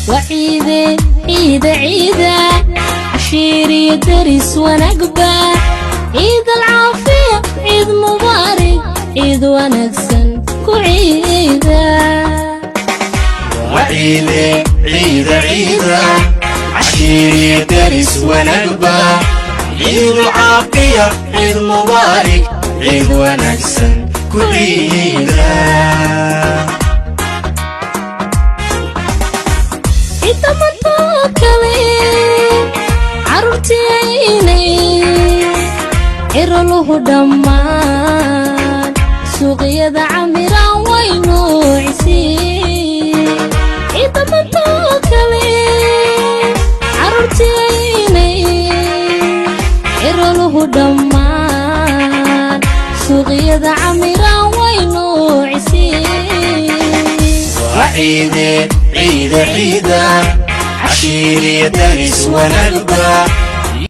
Waciide ciida ciida, cashiiriyo deris wanaagba. Ciid alcaafiya, ciid mubaarig, ciid wanaagsan ku ciida. Waciide ciida ciida, cashiiriyo deris wanaagba. Ciid caafiya, ciid mubaarig, ciid wanaagsan ku ciida. Ciidamantoo kale carruurtiinay, ciroluhu dhammaan suuqyada camiraan way nuucisii. Ciidamantoo kale carruurtiinay, ciroluhu dhammaan suuqyada camiraan way nuucisii. Waciide ciida ciida, cashiiriyo deris wanaagba.